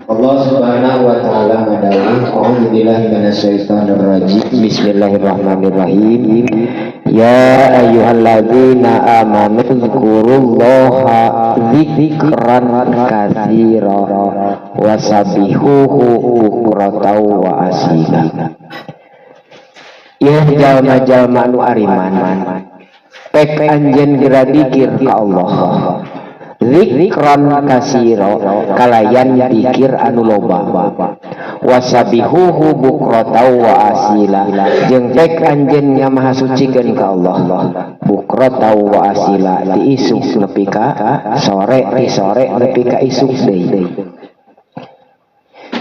Allah Subhanahu wa taala ngadawuh, "A'udzubillahi minasyaitonir rajim. Bismillahirrahmanirrahim. Ya ayyuhalladzina amanu dzkurullaha dzikran katsira wasabbihuhu bukratan wa asila." Ya jalma-jalma nu ariman, pek anjeun geura dikir ka Allah, zikran kasiro, kalayan dikir anu loba, wasabihuhu bukratan wa asila, jeung pek anjeun ngamahasucikeun ka Allah, bukratan wa asila, ti isuk nepi ka sore, ti sore nepi ka isuk deui.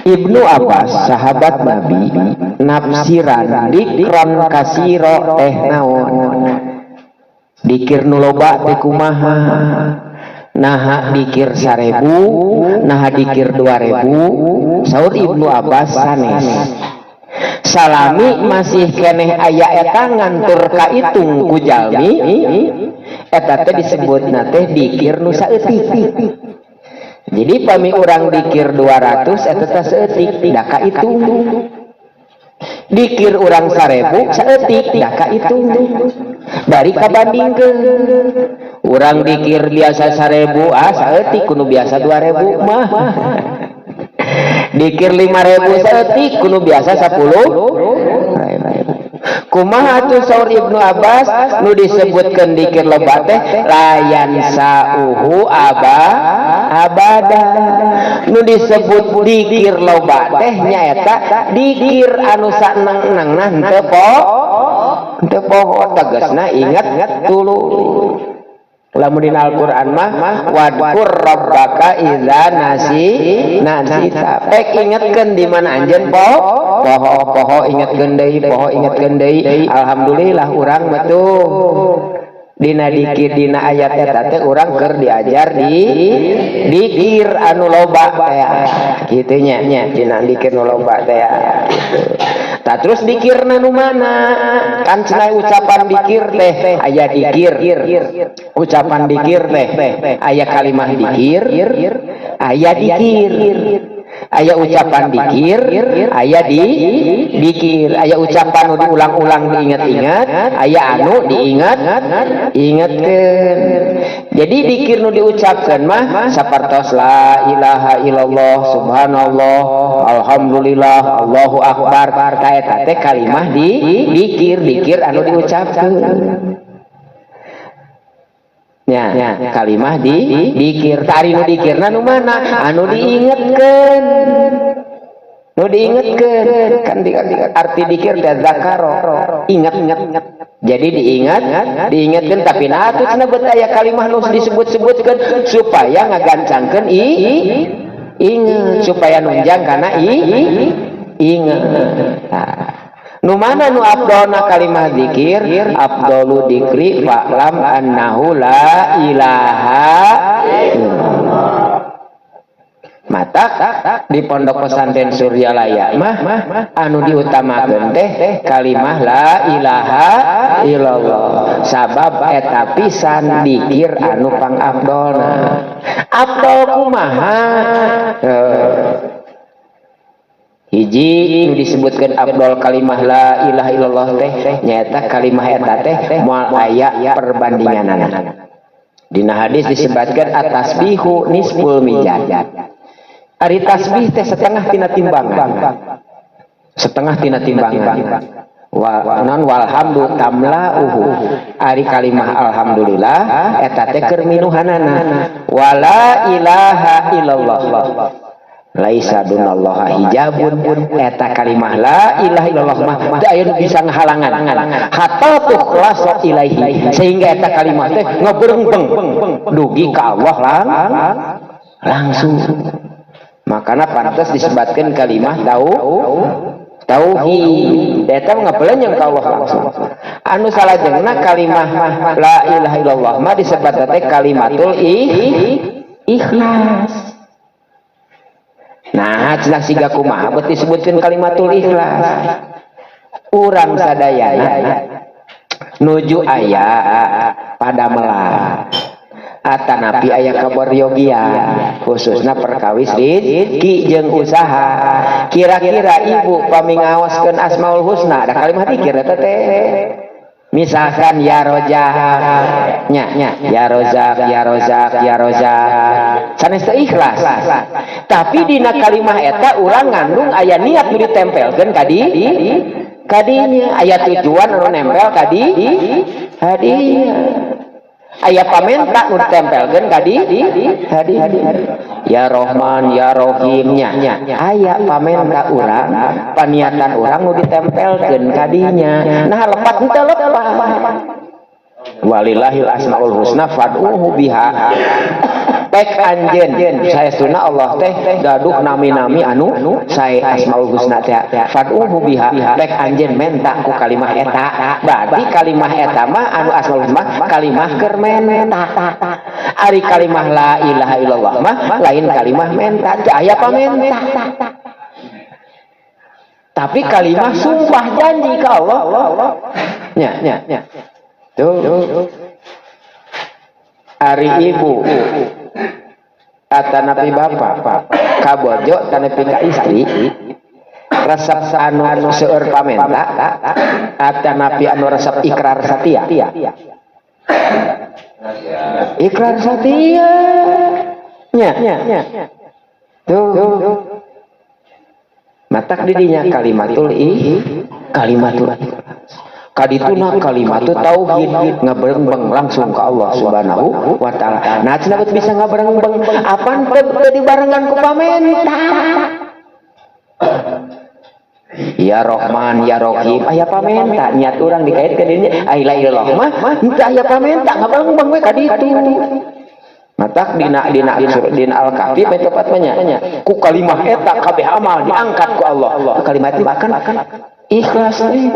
Ibnu Abbas, sahabat Nabi, nafsiran dikron kasiro teh naon, dikir nu loba teh kumaha, naha dikir 1000, naha dikir 2000? Saur Ibnu Abbas, sanes, salami masih keneh aya eta ngantur kaitung ku jalmi, eta teh disebutna teh dikir nu saeutik. Jadi pami urang dikir 200, eta teh saeutik da kaitung. Dikir urang 1000, saeutik da kaitung. Bari kabandingkeun urang dikir biasa 1000, ah, saeutik kudu biasa 2000 mah. Dikir 5000, saeutik kudu biasa 10.000. Kumaha atuh? Saur Ibnu Abbas, nu disebutkeun dikir loba teh layan sauhu aba abada. Nu disebut dikir loba teh nyaeta dikir anu saenang-enangna henteu po henteu poho, tegasna ingat tuluy. Lamun dina Al-Qur'an mah wadkur rabbaka idza nasi nasita, pek ingetkeun di mana anjeun po poho poho, ingetkeun deui, poho, ingetkeun deui. Alhamdulillah, urang mah tuh dina dikir, dina ayat eta teh urang keur diajar di dikir anu loba teh kitu nya, dina dikir nu loba teh gitu. Tah, terus dikirna nu mana? Kan cenah ucapan dikir teh aya dikir, ucapan dikir teh aya kalimah dikir, aya dikir, aya ucapan dikir, aya di dikir, aya ucapan nu diulang-ulang, diingat-ingat, aya anu diingat ingatkeun. Jadi dikir nu diucapkeun mah sapertos la ilaha illallah, subhanallah, alhamdulillah, Allahu akbar. Tah, eta teh kalimah di dikir, dikir anu diucapkeun nya, kalimah di dikir. Tari nu dikirna nu mana? Anu diingetkeun, nu diingetkeun. Kan di, arti dikir teh zakaro, ingat ingat. Jadi diingat, diingatkeun. Tapi nah atuh cenah bet aya kalimah nu disebut-sebutkeun supaya ngagancangkeun i inget, supaya nunjang kana i inget. Nah, nu mana nu afdolna kalimah zikir? Afdalu dzikri fa'lam annahu la ilaha illallah. Mata di Pondok Pesantren Suryalaya mah anu diutamakeun teh kalimah la ilaha illallah, sabab eta pisan dikir anu pangafdolna. Afdol kumaha? Hiji nu disebutkan afdol kalimah la ilaha illallah teh nyaeta kalimah eta teh moal aya perbandinganana. Dina hadis disebutkan at-tasbihu nisful mizan. Ari tasbih teh setengah tina timbangan, setengah tina timbangan. Wa non walhamdu tamlauhu, ari kalimah alhamdulillah eta teh keur minuhanana. Wala ilaha illallah laisa dunallaha hijabun, eta kalimah la ilaha illallah mah teu aya nu bisa ngahalangan hatta tukhlasa ilaihi, sehingga eta kalimah teh ngeberengbeng dugi ka Allah langsung. Makana pantas disebutkan kalimah tau tauhid, eta ngapelenyeng ka Allah langsung. Anu salajengna, kalimah la ilaha illallah mah disebut teh kalimatul ikhlas. Nah, cenah siga kumaha bet disebutkeun kalimatul ikhlas? Urang sadayana nuju aya padamelan. Atanapi aya kaperyogian khususna perkawis rezeki jeung usaha. Kira-kira ibu pami ngaoskeun Asmaul Husna, da kalimah dikir eta teh, misalkan ya Rozak nya, ya Rozak, ya Rozak, ya Rozak, sanes teu ikhlas, tapi dina kalimah eta urang ngandung aya niat nu ditempelkeun ka di kadinya, aya tujuan anu nempel ka di kadinya, aya pamenta nu ditempelkeun ka di kadinya. Ya Rohman, ya Rohim nya, aya pamenta urang, paniatan urang nu ditempelkeun kadinya. Nah, lepat henteu? Lepat. Walillahil asmaul husna fad'uhu biha. Pek anjeun saestuna Allah teh gaduh nami-nami anu sae, asmaul husna teh. Fad'uhu biha, pek anjeun menta ku kalimah eta. Berarti kalimah eta mah anu asmaul husna kalimah keur menta. Ari kalimah la ilaha illallah mah lain kalimah menta, teu aya pamenta, tapi kalimah sumpah janji ke Allah nya nya. Tuh, ari ibu atanapi bapak kabojo tanapi ka istri, resep anu seueur pamenta atanapi anu resep ikrar satia? Ikrar satia nya. Tuh, matak didinya kalimatul i kalimatul kadituna kalimatut tauhid ngaberengbeng langsung ke Allah Subhanahu wa Taala. Nah, cenah bisa ngaberengbeng apan teu dibarengan ku pamenta. Ya Rohman, ya Rohim, aya pamenta, niat urang dikaitkeun ini. Ai la ilallah mah henteu aya pamenta, ngaberengbeng we ka ditu. Matak dina dina Al-Kahfi bae tepat nya, ku kalimah eta kabeh amal diangkat ku Allah. Kalimat itu bahkan ikhlas teh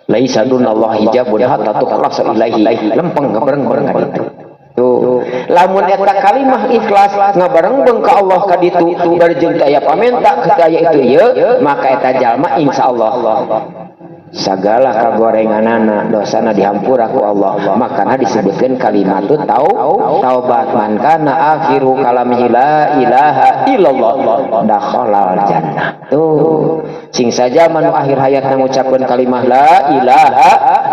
laisa dunallahi hijabun hatta tukhlasa ilaihi, lempeng ngabareng-bareng ka ditu. Tuh, lamun eta kalimah ikhlas ngabarengbeng ka Allah ka ditu, bari jeung teu aya pamenta, teu aya itu ieu, maka eta jalma insyaallah sagala kagorenganana, dosana dihampura ku Allah. Makana disebutkan kalimatut taubat, man kana akhiru kalamihi la ilaha illallah dakhalal jannah. Tuh, sing saja manu akhir hayat ngucapkeun kalimah la ilaha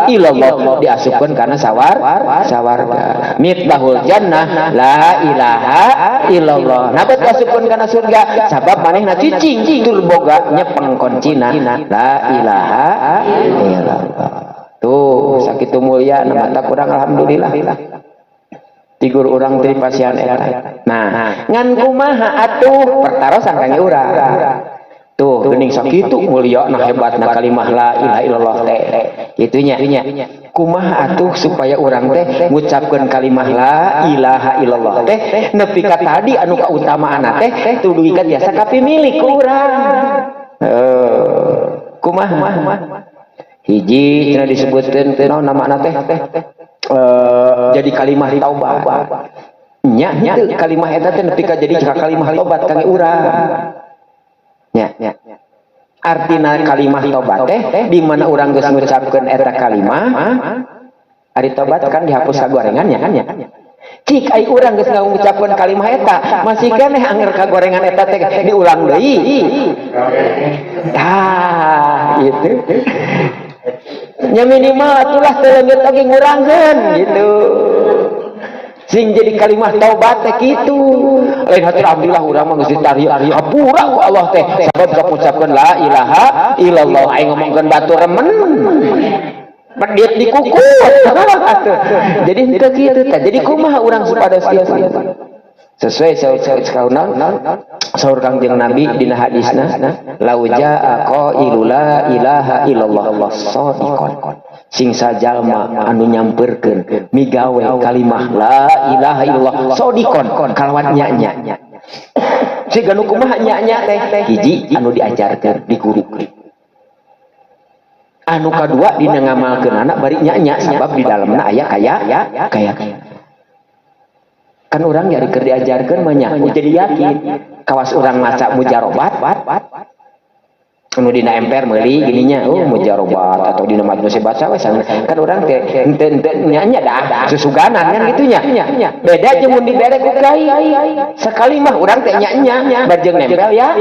illallah diasupkeun kana sawarga. Miftahul jannah la ilaha illallah. Nah, bet diasupkeun kana surga sabab manehna cicing tur boga nyepeng kuncina la ilaha illallah. Tuh, sakitu mulia nama tak kurang, alhamdulillah tigur urang teh pasihan eta. Nah, ngan kumaha atuh pertarosan kangge urang? Tuh, geuning sakitu mulia, nah hebatna kalimah la ilaha illallah teh itunya. Kumaha atuh supaya urang teh ngucapkeun kalimah la ilaha illallah teh nepi ka tadi anu kautamaanna teh tuluy ka tiasa kapimilik ku urang? Kumaha? Hiji cenah disebutkeun naon namana teh, jadi kalimah taubat nya. Henteu kalimah eta teh nepi ka jadi ka kalimah tobat kangge urang nya. Artina kalimah tobat teh di mana urang geus ngucapkeun eta kalimah. Ari tobat kan dihapus kagorengan nya kan ya. Cik ai urang geus ngucapkeun kalimah eta masih keneh anger kagorengan eta teh diulang deui. Tah, gitu nya, minimal atulah teu leungit oge ngurangkeun gitu, sing jadi kalimah taubat teh kitu. Lain hati, alhamdulillah urang mah geus ditari hampura ku Allah teh sabab sok ngucapkeun la ilaha illallah, aing ngomongkeun batur remen pedit di kuku. Jadi henteu kitu teh. Jadi kumaha urang supados kitu? Sesuai saur saur Kangjeng Nabi dina hadisna, lau jaa qailu la ilaha illallah shadiqan, sing sajalma anu nyamperkeun migawe kalimah la ilaha illallah shadiqan kalawan nya-nya. Siga nu kumaha nya-nya teh? Hiji, anu diajarkeun di guru. Anu kadua, dina ngamalkeun anak bari nya-nya, sabab di dalamna aya kaya kaya kaya. Kan orang nyari keur diajarkeun mah nya jadi yakin, kawas urang maca mujarobat. Nu dina emper meuli gininya, oh, mujarobat atau dina majmus baca we kan urang teh henteu henteu nya nya dah susuganan kan gitu nya. Beda jeung mun dibere ku kiai sekali mah, urang teh nya nya bajeng nempel ya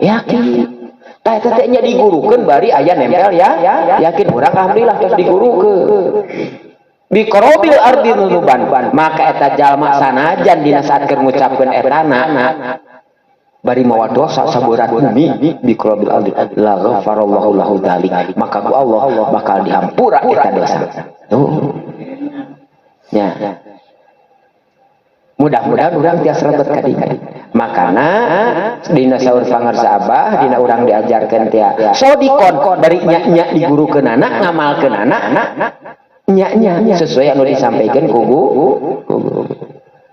yakin. Tah, eta teh nya digurukeun bari aya nempel ya yakin. Urang alhamdulillah tos digurukeun. Biqurabil ardi dzunuban, maka eta jalma sanajan dina saat keur ngucapkeun etana bari mawa dosa saberat bumi, biqurabil ardi la ghafarallahu lahu dzalik, maka ku Allah bakal dihampura eta dosa. Tuh nya, mudah-mudahan urang tiasa rebet ka dieu. Makana dina saur pangarsa Abah, dina urang diajarkeun tia sodikon bari nya nya digurukeun anak, ngamalkeun anak nya nya sesuai anu disampaikan ku guru.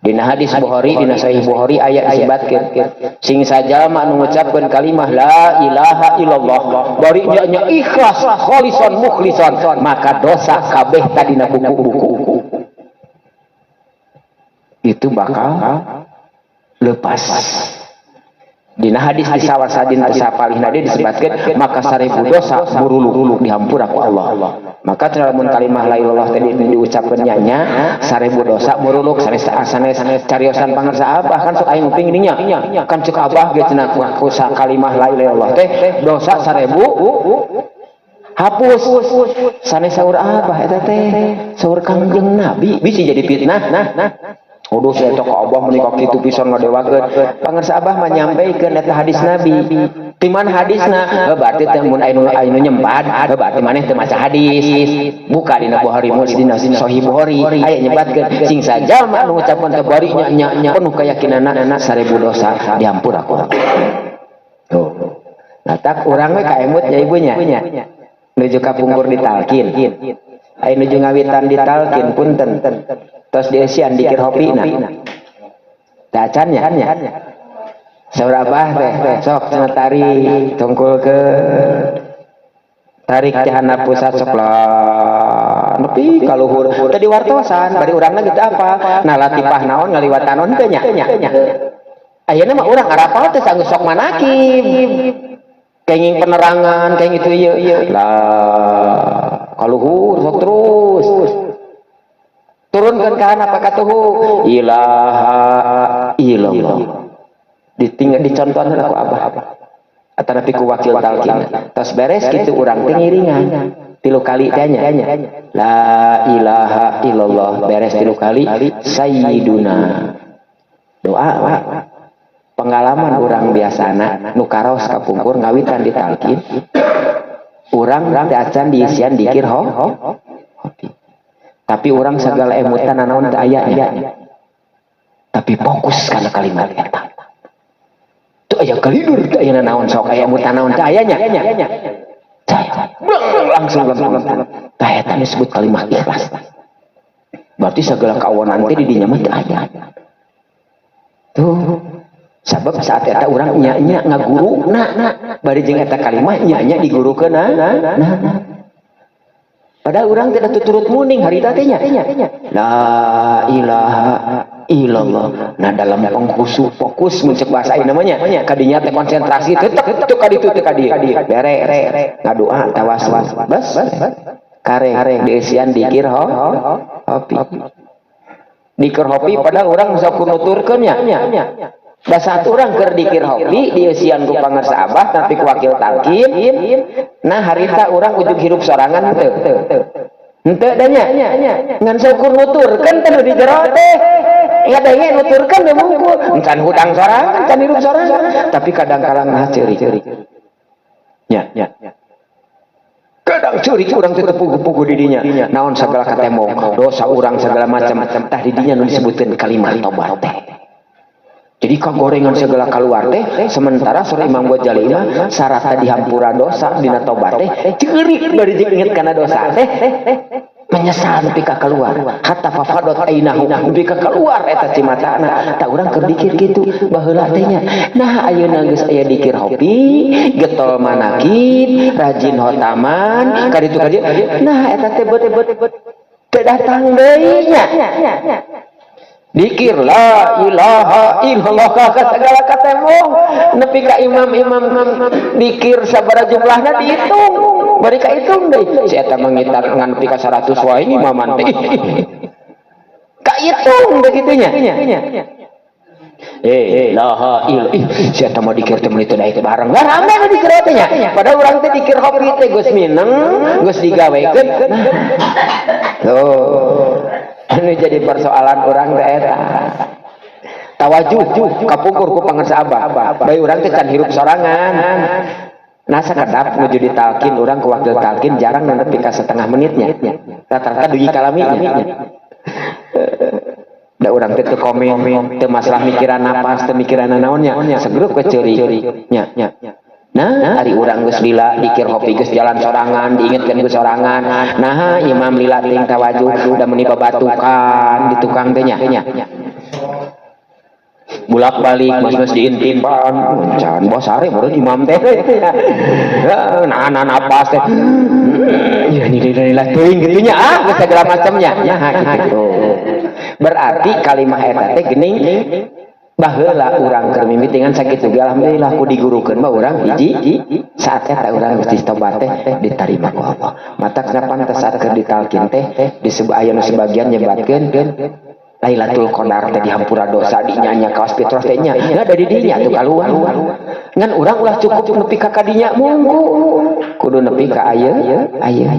Dina hadis Bukhari, dina Sahih Bukhari aya disebatkeun, sing sajalma anu ngucapkeun kalimah la ilaha illallah bari nya nya ikhlas, kholison mukhlison, maka dosa kabeh tadina buku-buku itu bakal lepas. Dina hadis di sawar sadin tesapalihna dia disebutkan maka 1000 dosa buruluk dihampura ku Allah. Maka lamun kalimah la ilallah tadi diucapkeun nya 1000 dosa buruluk. Sanes sanes cariosan pangarsa Abah kan, sok aing nguping nya kan, cek Abah ge cenah ku kalimah la ilaha illallah teh dosa 1000 hapus. Sanes saur Abah, eta teh saur Kangjeng Nabi. Bisa jadi fitnah nah. Uduh, saya ka Abah menikah kitu pisan ngadewakeun. Pangarsa Abah mah nyampaikeun eta hadis Nabi. Di mana hadisna? Heuh, berarti teh mun anu anu nyempad, heuh, berarti maneh teu maca hadis. Buka dina Bukhari Muslim, dina Sahih Bukhari aya nyebatkeun sing sajalma anu ngucapkeun teh bari nya nya penuh keyakinanna, 1000 dosa dihampura ku Allah. Tuh. Nah, tak urang we kaemut nya ibunya. Nuju kapungkur ditalkin. Aya nuju ngawitan ditalkin, punten. Tos dieusian dikir hopina. Teu acan nya. Saur Abah teh sok cenah tarik tungkul ke tarik ti handap pusat, sok lah nepi ka luhur. Teu diwartosan bari urangna gitu apa nah latifah naon ngaliwatan naon teh nya. Ayeuna mah urang arapal teh sanggeus sok manakib, kenging penerangan, kenging itu ieu ieu lah ka luhur, sok terus turunkan ke handap ka tuhu ilaha illallah. Ditinggal dicontohan ku Abah atau tapi ku wakil talkin. Tos beres gitu, urang teh ngiringan tilu kali teh nya, la ilaha illallah. Beres tilu kali, sayyiduna, doa we. Pengalaman urang biasana nu karaos kapungkur ngawitan ditalkin, urang teh acan diisian dikir ho hopi, tapi urang segala emutan nanaon teu aya nya, tapi fokus kana kalimat eta. Teu aya kalidur, teu aya nanaon, sok aya emutan naon teu aya nya. Langsung langsung tah eta disebut kalimat ikhlas. Berarti segala kawanan teh di dinya mah teu aya tuh, sabab saat eta urang nya nya ngaguruna bari jeung eta kalimah nya nya digurukeun. Nah, padahal urang tidak tuturut muning harita teh nya, la ilaha illallah. Nah, dalam pengkhusu fokus mun cek bahasa ieu namanya kadinya teh konsentrasi tetep teu ka ditu teu ka dieu, beres ngadoa, tawasul, bas kare dieusian dikir ho hopi. Dikir hopi padahal urang sok nuturkeun nya. Da saat urang keur dikir hopi dieusian ku pangarsa Abah tapi ku wakil talkin. Nah, harita urang ujug hirup sorangan teu henteu da nya, ngan saukur nuturkeun teh nu di jero teh ngadenge nuturkeun teh mungkul encan hudang sorangan, can hirup sorangan, tapi kadang-kadang nah ceurik nya. Kadang ceurik urang teh tepugu-pugu di dinya naon segala katembong dosa urang segala macam. Tah, di dinya nu disebutkeun kalimat tobat teh. Jadi kagorengan segala keluar teh. Sementara saur Imam Ghazali mah syarat dihampura dosa dina tobat teh ceurik bari jeung inget kana dosa teh, menyesal nepi ka keluar, hatta fafadot ainahu, nepi ka keluar eta cimatana. Tah, urang keur dikir kitu baheula teh nya. Nah, ayeuna geus aya dikir hopi, getol manakib, rajin hotaman ka ditu ka dieu, nah eta teh beut teu datang deui nya. Dikir la ilaha illallah ka segala katembong nepi ka imam-imam dikir sabaraha jumlahna dihitung, bari kahitung deui. Si eta mangitar ngan nepi ka 100 wae imaman teh. Kahitung begitu nya. Eh, la il ih, si eta mah dikir teh meuni teu daek bareng. Lah, rame nu dikir teh nya. Padahal urang teh dikir kopi teh geus mineng, geus digawekeun. Nah. Tuh. Anu jadi persoalan urang teh eta. Tawajuh kapungkur ku pangersa abah. Bae urang teh can hirup sorangan. Nah, sakedap nuju ditalkin urang ku wakil talkin jarang nepi ka setengah menitnya. Rata-rata dugi kalaminya. Da urang teh teu komen, teu masalah mikiran napas, teu mikiran naonnya, segrup ke ceuri nya. Nah, ari urang geus lila dikir kopi, geus jalan sorangan, diingetkeun geus sorangan. Nah, imam lila ting tawajuh, da meuni babatukan di tukang teh nya. Bulak-balik mas-mas diintipan, can bos sare meureun imam teh. Nah, nah, napas teh. Ya nilai teuing kitu nya, ah, geus segala macamnya. Nah, gitu. Berarti kalimah eta teh geuning baheula urang keur mimiti ngan sakitu ge alhamdulillah ku digurukeun mah urang hiji saat eta urang geus tobat teh ditarima ku Allah. Matak pantes saat keur ditalkin teh disebut aya nu sebagian nyebatkeun Lailatul Qadar teh dihampura dosa, dinyanya kawas fitros teh nya. Nah, dari dinya tuh kaluar. Ngan urang ulah cukup nepi ka kadinya munggu. Kudu nepi ka aya aya.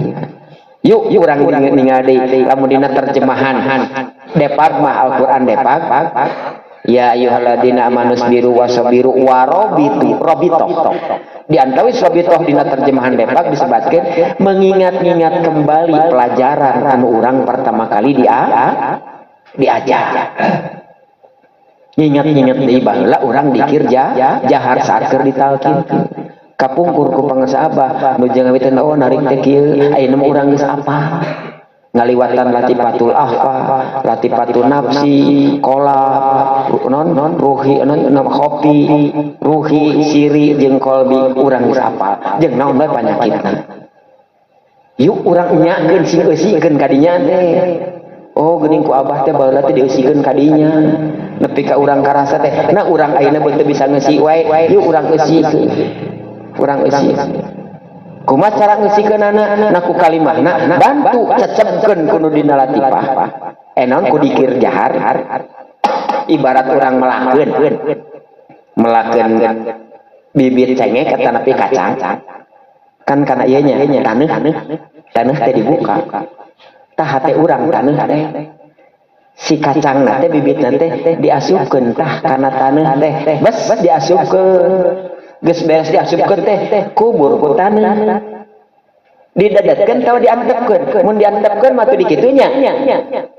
Yuk, urang ningali lamun dina terjemahan Depag mah, Al-Qur'an Depag, ya ayyuhalladzina amanusbiru wasabiru warobitu robitoh. Di antawis robitoh dina terjemahan Depag disebutkan mengingat-ingat kembali pelajaran anu urang pertama kali diajar. Nginget-nginget deui baheula urang dikir jahar saat keur ditalkin. Kapungkur ku pangersa abah nu jeung ngawitan, oh, narik teh kieu. Ayeuna mah urang geus apa ngaliwatan latifatul akhfa, latifatul nafsi, kola non non ruhi, non non khofi, ruhi, siri jeung kolbi, urang geus apal jeung naon bae panyakitna. Yuk, urang nyakeun sing eusikeun kadinya teh. Oh, geuning ku abah teh baheula teh dieusikeun kadinya nepi ka urang karasa teh. Nah, urang ayeuna beul teu bisa ngeusi wae, yuk urang eusikeun, urang eusi. Kumaha cara ngeusikeunana? Na, ku kalimahna bantu cecepkeun ku nu dina latifah. Eh, naon, ku dikir jahar. Ibarat urang melakeun melakeun bibit cengek atanapi kacang kan, kana ieu nya taneuh, taneuh teh dibuka. Tah, hate urang taneuh teh, si kacang teh, bibit teh diasupkeun tah kana taneuh teh. Bes diasupkeun, geus beres diasupkeun teh, kubur ku taneuh, didedetkeun atawa diantepkeun. Mun diantepkeun mah tuh dikitunya.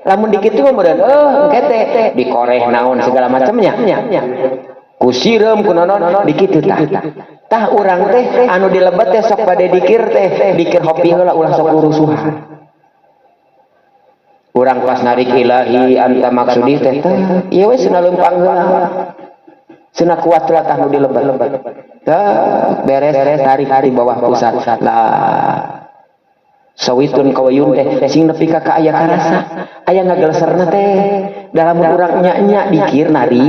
Lamun dikitu mah meureun oh engke teh dikoreh naon segala macamnya, ku sireum, ku naon dikitu. Tah, tah, urang teh anu dilebet teh sok bade dikir teh dikir hopi heula, ulah sok rusuhan. Urang pas narik ilahi anta maksudi teh, teh ieu we cenah leumpang heula, cenah kuat lah. Tah, nu dilebet tah beres, tarik di bawah pusat lah, sawitun kawayun teh sing nepi ka aya karasa, aya ngageleserna teh. Dalam urang nya-nya dikir nari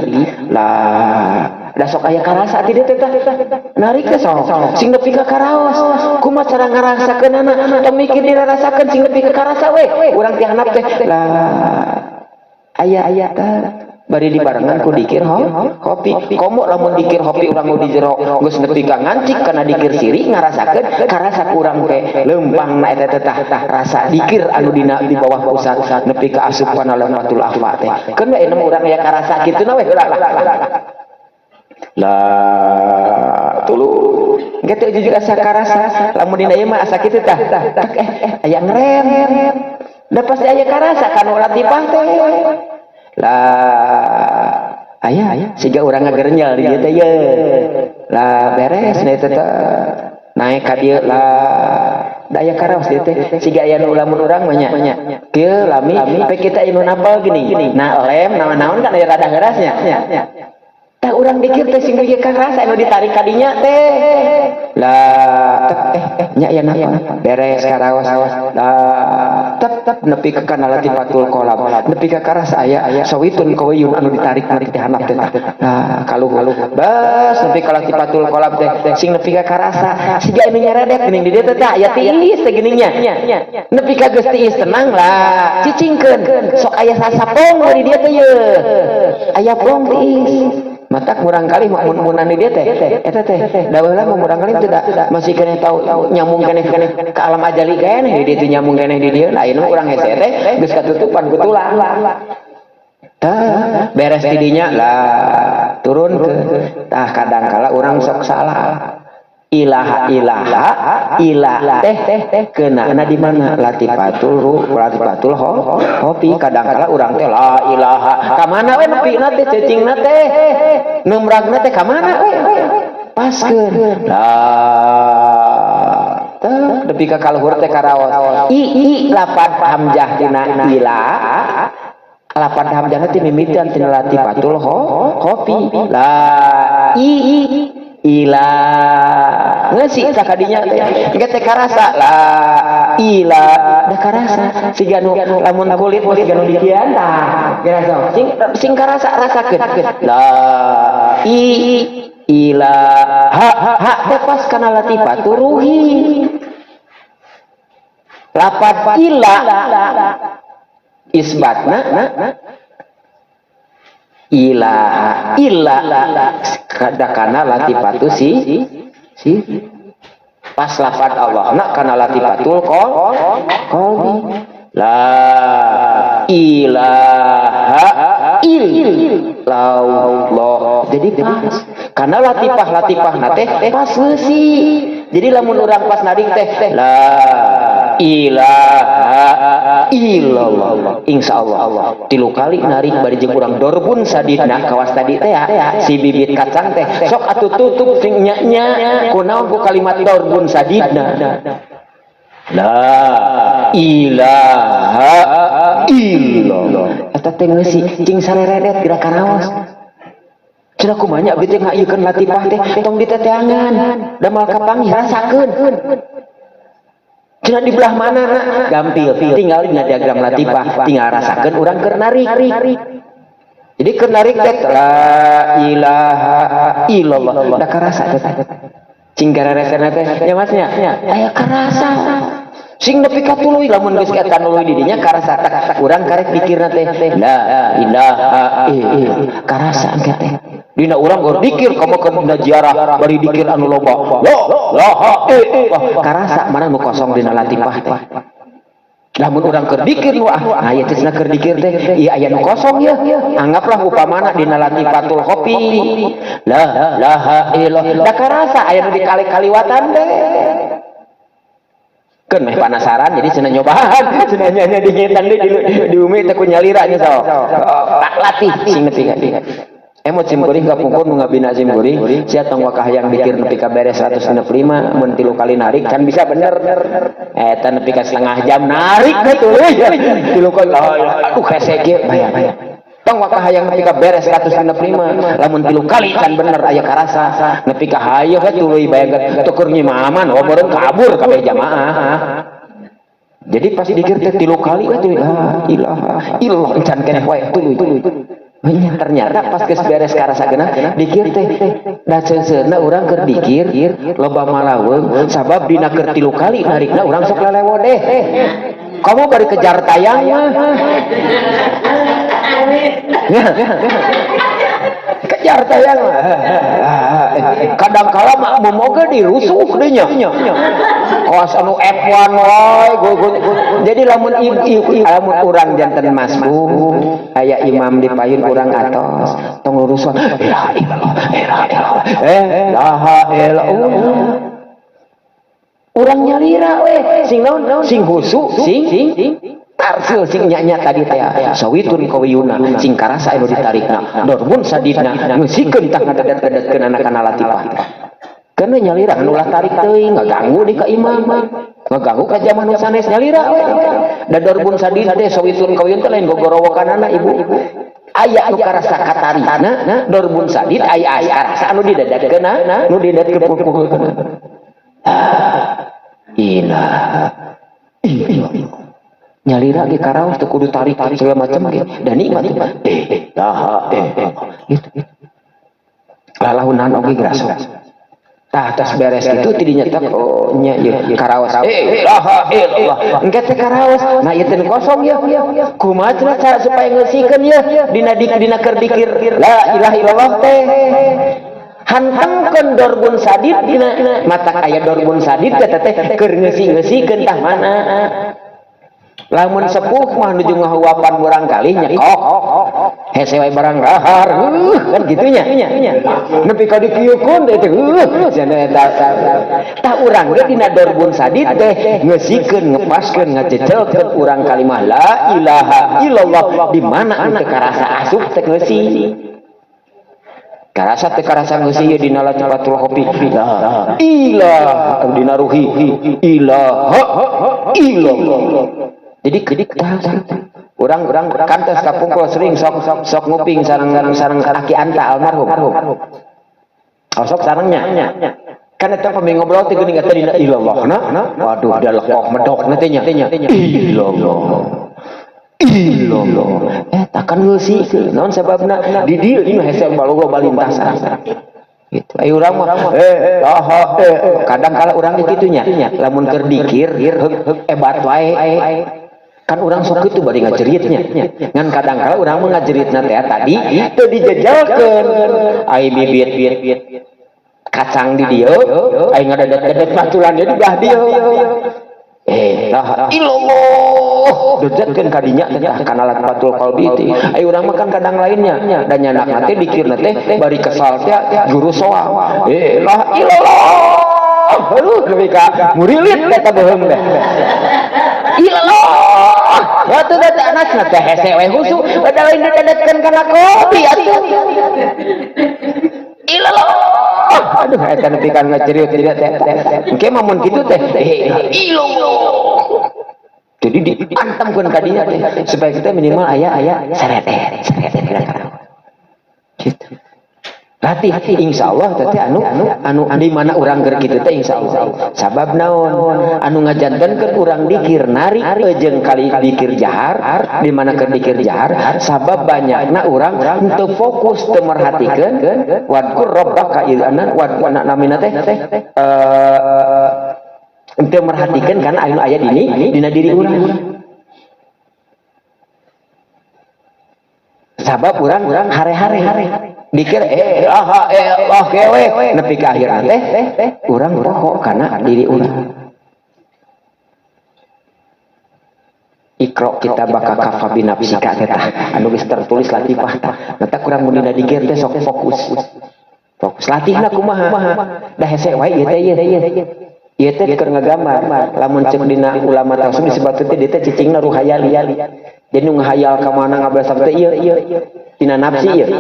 lah, da sok aya karasa ti teh. Tah, narik teh sok sing nepi ka karaos. Kumaha cara ngarasakeunana? Tong mikir dirarasakeun, sing nepi ka karasa we urang ti handap teh lah, aya aya tah bari dibarengan ku dikir ho kopi. Komo lamun dikir kopi urang nu di jero geus nepi ka ngancik kana dikir siri, ngarasakeun karasa kurang teh leumpang na eta teh. Tah, rasa dikir anu dina di bawah pusat nepi ka asup kana latifatul akhfa teh keun we. Mah urang aya karasa kitu na we heula lah, tulu gitu juga asa karasa. Lamun dina ieu mah asa kitu tah, eh eh aya ngerem, da pasti aya karasa kana latifah teh lah, aya siga urang ngagerenyel di dieu teh ye lah. Beres na eta teh, naik ka dieu lah, da aya karaos dieu teh siga aya nu lamun urang mah nya kieu lami pe kita anu napal gini. Nah, lem naon-naon kan aya rada ngerasnya. Tah, urang dikir teh sing ka rasa anu ditarik kadinya teh lah, eh eh Nya aya napa beres karaos lah, tep nepi ka kana latifatul qalb, nepi ka karasa aya sawitun qawiyun anu ditarik tarik teh handap teh. Nah, kaluhur bas nepi ka latifatul qalb teh, sing nepi ka karasa siga anu nyaredet geuning di dieu teh, tah aya tiis teh geuning nya. Nepi ka geus tiis, tenang lah, cicingkeun. Sok aya sasapong di dieu teh, ye aya plong tiis. Matak murang kali mun di dieu teh, eta teh da baheula mah murang kali tidak masih keneh tahu nyambung keneh keneh ke alam ajali keneh di dieu teh, nyambung keneh di dieu. Nah, ayeuna urang hese teh geus katutupan ku tulang. Tah, beres tidinya lah, turun ke. Tah, kadang kala urang sok salah. Ilaha, ilaha, ilah teh teh kena di mana? Latifatul ru, latifatul ho hopi. Kadang kala urang teh la ilaha ka mana we nepina teh, cecingna teh, numragna teh ka mana we. Paskeun lah, teh nepi ka kaluhur teh karaos i i lapad hamzah tina ila, lapad hamzah teh mimitian tina latifatul ho hopi. La i ila ngeusi sakadinya teh, engke teh karasa la ila da karasa siga nu lamun kulit siga nu dikian. Tah, kira sing sing karasa, rasakeun la i ila ha ha teh pas kana latifatul ruhi. Lapad ila isbatna ilaha illa kadakana latifatu si si pas lafad Allah nak kana latifatul qalbi. La ilaha illallah, jadi pas karena latifah latifah teh pas ngeusi. Jadi lamun urang pas narik teh la ilaha illallah, insyaallah tilu kali narik bari jeung urang dorbun sadidna kawas tadi teh ya, si bibit kacang teh sok atuh tutup sing nya nya. Kunaon? Ku kalimat dorbun sadidna, la ilaha illallah, eta teh ngeusi cing sareredet geura karaos. Cenah kumaha nya abdi teh ngaieukeun latifah teh? Tong diteteangan, da moal kapanggih. Rasakeun. Cenah di belah mana? Gampil, tinggal dina diagram latifah, tinggal rasakeun urang keur narik. Jadi keur narik teh la ilaha illallah, da karasa teh. Cing gareresena teh nya, Mas, nya aya karasa. Sing nepi ka tuluy, lamun geus eta nuluy di dinya karasa tak urang karek dikirna teh la ilaha illallah, karasa engke teh. Dina urang keur dikir, komo keur dina ziarah bari dikir anu loba, la ilaha illallah, karasa mana nu kosong dina latifah teh. Lamun urang keur dikir nu ah, nah ieu teh cenah keur dikir teh ieu aya nu kosong ya. Anggaplah upamana dina latifatul khofi, la ilaha illallah, da karasa aya nu dikali-kaliwatan teh. Keun meh penasaran, jadi cenah nyobaan, cenah nya dingitan di bumi teh ku nyalira nya. Sok tak latih sing nepi ka emot sim kuring. Kapungkur nu ngabina sim kuring, sia tong waka hayang dikir nepi ka beres 165. Mun tilu kali narik kan bisa bener. Eta nepi ka setengah jam narik teh tuluy tilu kali. Aduh, hese kieu. Bayar bayar, tong waka hayang nepi ka beres 165. Lamun tilu kali kan bener aya karasa, nepi ka hayo we tuluy. Bayangkeun tukur nyimaman, oh meureun kabur kabeh jamaah. Jadi pas dikir teh tilu kali we tuluy, la ilaha illallah, encan keneh wae tuluy. Ternyata pas geus beres karasa geunah dikir teh, da seunseurna urang keur dikir loba malaweung, sabab dina keur tilu kali narikna urang sok lalewodeh. Kamu bari kejar tayang mah ya, kejar tayang mah kadang kala mah momoga dirusuh deui nya, kawas anu F1 wae. Jadi lamun lamun urang janten masbuk, aya imam di payun urang atos, tong lurusan la ilallah la ilallah eh la ilallah. Urang nyalira we sing naon, sing husu, sing tarsil, sing nya tadi teh sawitun qawiyuna, sing karasa anu ditarikna, dorbun sadidna ngeusikeun. Tah, ngadedet-dedetkeun anak kana latifah, karena nyalira ulah tarik teuing, ngaganggu di ka imam, ngaganggu ka jamaah nu sanes. Nyalira we da dorbun sadid teh, sawitun qawiyun teh lain gogorowokanana, ibu. Aya anu karasa katarikna dorbun sadid, aya karasa anu didadadkeun, nu didadkeun. ilaha illallah. Nyalira ge karaos teu kudu tarik segala macam ge dan nikmat ilaha gitu. Lalahunan oge graso. Tah tos beres kitu ti dinya teh oh nya ieu karaos ilaha illallah. Engke teh karaos. Nah ieu teh kosong ya. Kumaha cenah cara supaya ngeusikeun ye dina dina keur dikir la ilaha illallah teh. Hantengkeun dorbun sadid dina mata aya dorbun sadid teh teh keur ngeusi-ngeusikeun tah mana. Lamun sepuh mah nuju ngahuapan murang kali nyekok hese wae barang rahar kan gitunya nepi ka dikieukeun teh cenah eta tah urang ge dina dorbun sadid teh ngeusikeun ngepaskeun ngacecelkeun urang kalimah la ilaha illallah di mana teu karasa asup teh ngeusi karasa teh karasa ngeusi ye dina latifatul kopi la ilaha dina ruhi ilaha illallah. Jadi orang-orang kantos kapungkur sering sok sok nguping sareng aki anta almarhum. Oh, sok sarengnya. Kan eta pami ngobrol teh geuning eta dina ilallah na. Waduh da lekoh medok na teh nya. Ilallah. Ilallah. Eta kan ngeusi naon sababna di dieu di hese balogo balintasan. Gitu. Ayo urang mah kadang kala urang ge kitu nya. Lamun keur dikir hebat wae. Kan urang sok kitu bari ngajeritnya. Ngan kadang kala urang mah ngajeritna teh tadi teu dijejelkeun. Ai bibit kacang di dieu, ai ngadedet-dedet matulan di belah dieu. La ilallah. Dejetkeun ka dinya teh kana latfatul qalbi teh. Ai urang mah kan kadang lainnya dan nyanakna teh dikirna teh bari kesal teh guru soang. La ilallah. Aduh nepi ka murilit teh beuheung teh. Ilallah. Waktu teh anakna teh hese we husu, bada lain didedetkeun kana kopi atuh. Ilallah. Aduh eta nepi ka ngaceriut teh teh. Engke mah mun kitu teh ilallah. Jadi diantemkeun ka dinya teh supaya kita minimal aya aya serete serete gitu. Latih insyaallah teh anu anu di mana urang keur kitu teh insyaallah. Sabab naon anu ngajantenkeun urang dikir narik jeung kali dikir jahar di mana keur dikir jahar sabab banyakna urang teu fokus teu merhatikeun wadkur rabbaka idzana wadna namina teh teu merhatikeun kana anu aya dini dina diri urang. Sabab urang hare-hare dikir aha oh kewe nepi ka akhir teh urang poho kana diri urang. Iqra kitabaka kafa bi nafsika teh anu geus tertulis latifah tah. Mata kurang mun dina dikir teh sok fokus. Fokus latihna kumaha? Da hese wae ieu teh ieu. Ieu teh keur ngagambar lamun ceuk dina ulama tasawuf disebutkeun teh dieu teh cicingna ruhayali. Jadi nu ngahayal ka mana ngabelas teh ieu tina nafsi ieu.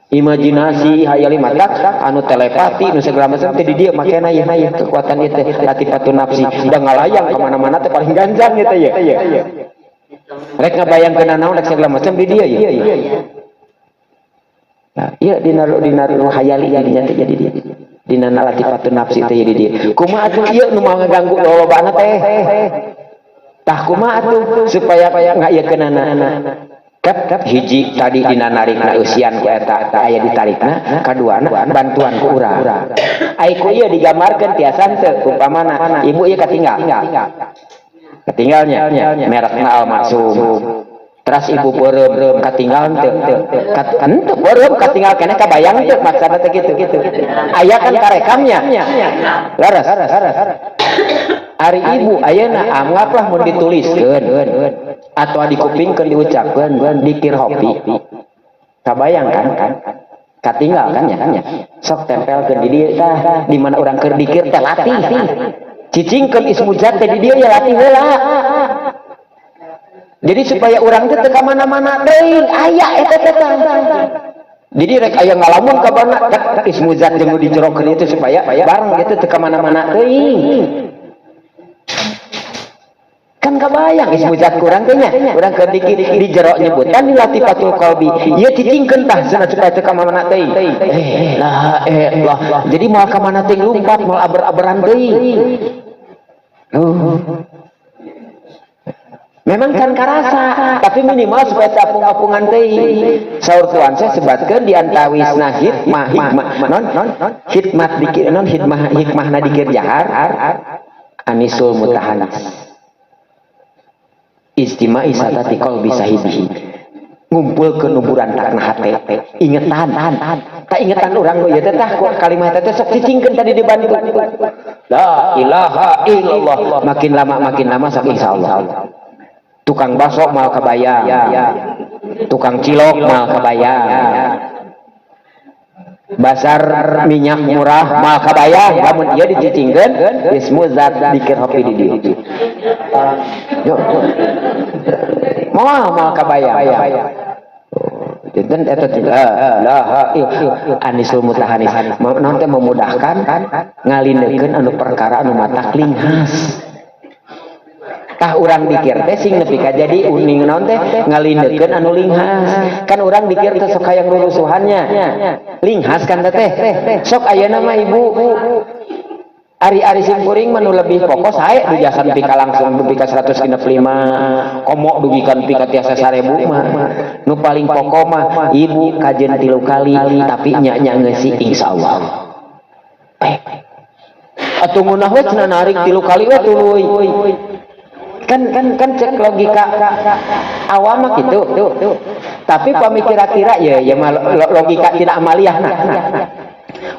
Imajinasi hayali mata anu telepati nu segala macam teh di dieu makena ieu kekuatan ieu teh latifatun nafsi da ngalayang ka mana-mana teh paling ganjang ieu teh ieu. Rek ngabayangkeun naon rek segala macam di dieu ieu. Nah, ieu dina dina hayali jadinya teh jadi dia. Dina latifatun nafsi teh jadi dia. Kumaha atuh ieu nu mau ngaganggu lolobana teh? Tah kumaha atuh supaya ngaiekeunana. Kap hiji tadi dina narikna eusian ku eta aya ditarikna, kaduana bantuan ku urang. Ai ku ieu digambarkeun tiasa henteu umpamana ibu ieu katinggal. Katinggalnya merekna Al-Maksum. Teras ibu beureum katinggal henteu. Henteu beureum katinggal keneh kabayang teu maksudna teh kitu. Aya kan karekamnya. Leres. Ari ibu ayeuna anggaplah mun dituliskeun atau dikupingkeun diucapkeun dikir hopi. Kabayang kan? Katinggal kan ya? Sok tempelkeun di dieu tah di mana urang keur dikir teh latih. Cicingkeun ismu zat teh di dieu ya latih heula. Jadi supaya urang teh teu ka mana-mana teuing aya eta teh. Jadi rek aya ngalamun ka mana ismu zat jeung nu dijerokeun itu supaya bareng gitu teu ka mana-mana teuing. Kan kabayang ismu zat kurang teh nya. Urang keur dikir di jero nyebutan di latifatul qalbi. Ieu cicingkeun tah cenah supaya teu ka mana teuing. Eh, lah eh lah. Jadi moal ka mana teuing lumpat, moal aber-aberan deui. Oh. Memang kan karasa, tapi minimal supaya teu apung-apungan teuing. Saur tuan saya sebatkeun di antawisna hikmah hikmah non non hikmat dikir non hikmah hikmahna dikir jahar anisul mutahanis. Istima'i satati qalbi sahibihi. Ngumpulkeun nu burantakna hate. Ingetan, tak ingetan urang nu ieu teh tah kalimat teh sok cicingkeun tadi dibantu. La ilaha illallah. Makin lama sok insyaallah. Tukang bakso moal kabayang, tukang cilok moal kabayang, basar minyak murah moal kabayang lamun ieu dicicingkeun ismu zat dikir hopi di dieu. Yo, moal moal kabayang. Janten eta teh la ilaha anisul mutahanis. Naon teh memudahkan ngalindekeun anu perkara anu matak linghas. Tah urang dikir teh sing nepi ka jadi uning naon teh ngalindekeun anu linghas. Kan urang dikir teh sok hayang lulusuhannya. Linghas kan teh. Sok ayeuna mah ibu ari-ari sim kuring mah nu lebih pokok sae du jasa nepi ka langsung dugi ka 165 komo dugi ka nepi ka tiasa 1000 mah. Nu paling pokok mah ibu kajen 3 kali tapi nya-nya ngeusi insyaallah. Atuh ngeunah we cenah narik 3 kali we tuluy. Kan kan kan cek logika awam mah gitu. Tapi pami kira-kira ya ya mah logika tidak amaliyah nah.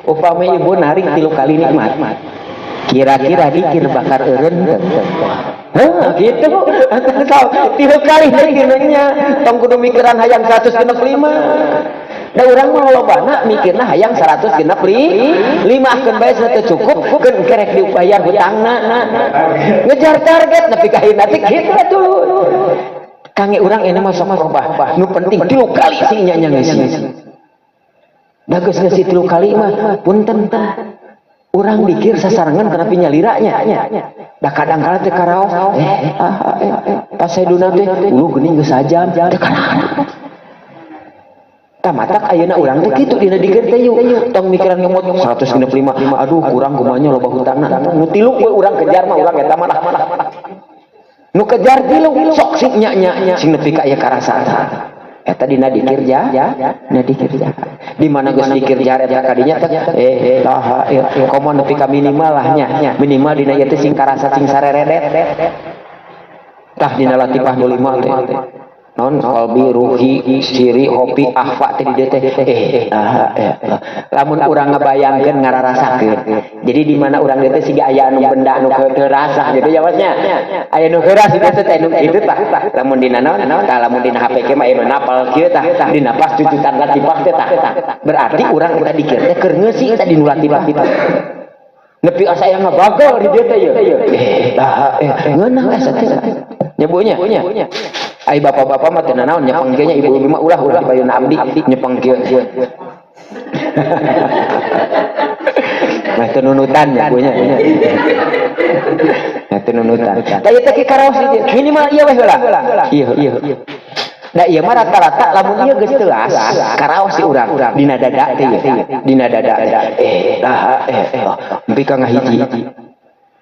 Upami ibu narik 3 kali nikmat. Kira-kira dikir bakar eureun teu? Heuh, gitu. 3 kali dikirnya tong kudu mikiran hayang 165. Da urang mah lobana mikirna hayang 165 keun bae teu cukup keun kerek dibayar hutangna. Ngejar target nepi ka ayeuna teh kitu atuh. Kange urang ini mah sok robah. Nu penting 3 kali sing nya ngeusi. Da geus ngeusi 3 kali mah punten urang dikir sasarengan kana nyaliranya. Da kadang kala teh karaos pas saiduna teh uluh geuning geus sajam teh karaos. Tah matak ayeuna urang teh kitu dina dikir teh yuk tong mikiran ngemot 165 aduh kurang kumanya loba hutangna nu 3 we urang kejar mah urang eta mah nu kejar 3 sok sing nya nya sing nepi ka aya karasa eta dina dikir ja dina dikir ja di mana geus dikir jar eta kadinya teh laha komo nepi ka minimal lah nya minimal dina ieu teh sing karasa sing sareredet tah dina latifah nu 5 teh non qalbi ruhi siri hopi ahfa teh di dieu teh lamun urang ngabayangkeun ngararasakeun jadi di mana urang dieu teh siga aya anu benda anu teu rasa gitu ya maksudnya aya nu heuras di dieu teh nu kitu tah lamun dina naon tah lamun dina HP ke mah aya nu napal kieu tah dina pas cucutan latifah teh tah berarti urang eta dikir teh keur ngeusi eta di nu latifah nepi asa aya ngabagel di dieu teh ye ngeunah eta teh nyebunya. Ai bapak-bapak mah teu nanaon nyepeng kieu nya ibu-ibu mah ulah ulah dipayun abdi nyepeng kieu. Nah teu nunutan nya punya. Nah teu nunutan. Tah ieu teh karaos ieu minimal ieu we heula. Ieu ieu. Da ieu mah rata-rata lamun ieu geus teuas karaos si urang dina dada teh ieu. Dina dada teh. Tah nepi ka ngahiji.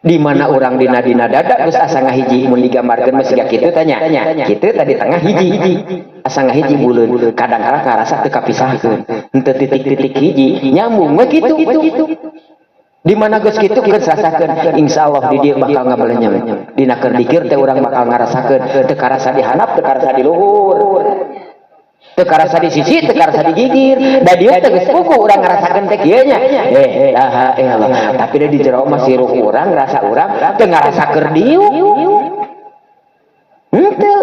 Di mana urang dina dina dada geus asa ngahiji mun digambarkeun mah siga kitu tanya. Kitu tadi tengah hiji. Asa ngahiji buleun. Kadang-kadang karasa teu kapisahkeun. Henteu titik-titik hiji nyambung we kitu. Di mana geus kitu geus rasakeun insyaallah di dieu bakal ngabelenyem. Dina keur dikir teh urang bakal ngarasakeun teu karasa di handap teu karasa di luhur. Teu karasa di sisi teu karasa di gigir. Da dieu teh geus puguh urang ngarasakeun teh kieu nya. La ilaha tapi da di jero mah siruh urang rasa urang teu ngarasa keur dieu. Henteu.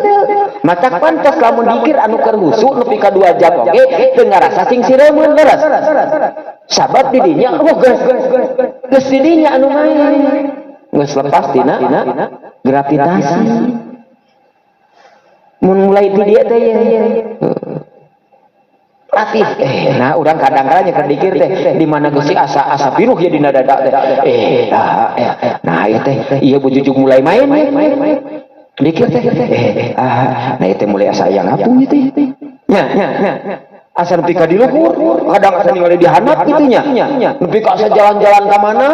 Matak pantes lamun dikir anu keur husu nepi ka 2 jam oge teu ngarasa sing sireumeun leres. Sabab di dinya oh geus geus di dinya anu main. Geus lepas tina gravitasi. Mun mulai di dieu teh ye. Latih. Nah urang kadang-kadang nyeker dikir teh di mana geus asa asa piruh ye dina dada teh. Nah ieu teh ieu bujujug mulai main. Dikir teh nah itu mulai asa aya ngapung itu nya nya asa nepi ka di luhur, kadang asa ningali di handap kitu nya, nepi ka asa jalan-jalan ka mana,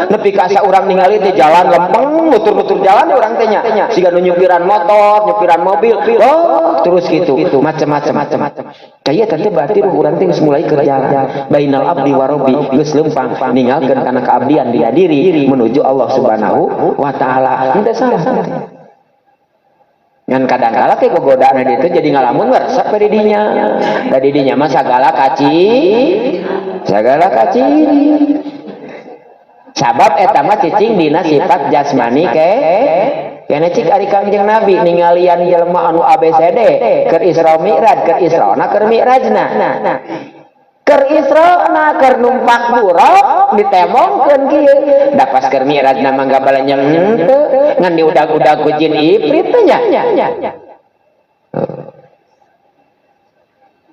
nepi ka asa urang ningali teh jalan lempeng, nutur-nutur jalan urang teh nya, siga nu nyupiran motor, nyupiran mobil, oh terus gitu macam-macam. Kaya teh berarti ruh urang teh geus mulai keur jalan bainal abdi wa rabbi, geus lempang ninggalkeun kana keabdian dia diri menuju Allah Subhanahu wa taala. Henteu salah. Ngan kadang kala ke gogodaan itu jadi ngalamun resep di dinya. Da di dinya mah sagala kaci, sagala kaci. Sabab eta mah cicing dina sifat jasmani ke. Kene cik ari Kangjeng Nabi ningalian jelema anu ABCD keur Isra Mi'raj, keur Israna keur Mi'rajna. Keur Israna keur numpak buraq ditemongkeun kieu. Da pas keur Mi'rajna mah gabalanya henteu, ngan diudag-udag ku jin ifrit teh nya.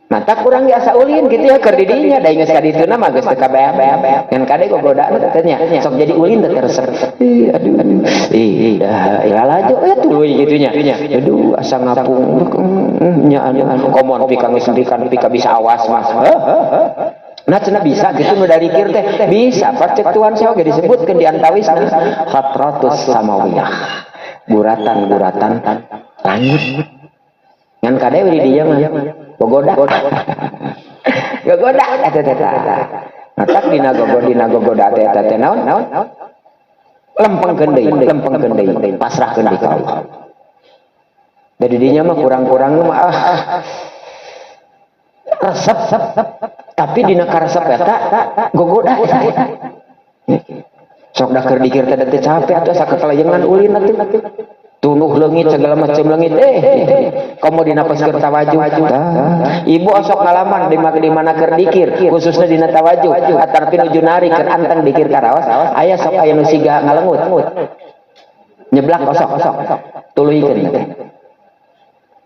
Mata kurang biasa ulin gitu ya keur di dinya, da geus ka dituna mah geus teu kabeak. Ngan kade gogodaan teh nya, sok jadi ulin teh resep. Ih aduh aduh. Ih dah lalajo tuluy kitu nya. Aduh asa ngapung nya anu komon pika geus pika bisa awas mah. Nah cenah bisa gitu nu darikir teh bisa pak cek Tuhan saya oge disebutkeun di antawisna khatratus samawiyah, guratan-guratan langit. Ngan kade di dinya mah gogoda gogoda eta teh. Matak dina gogoda teh eta teh naon lempengkeun deui, lempengkeun deui, pasrahkeun deui ka Allah. Dari dinya mah kurang-kurang mah resep, tapi dina karesep eta gogoda eta. Sok da keur dikir teh teh capek atuh asa kekelayengan ulin atuh. Tunuh leungit segala macam leungit komo dina pas keur tawajuh. Ibu osok ngalaman di mana keur dikir, khususnya dina tawajuh atarpi nuju nari keur anteng dikir karaos, aya sok aya nu siga ngalengut. Nyeblak osok tuluykeun.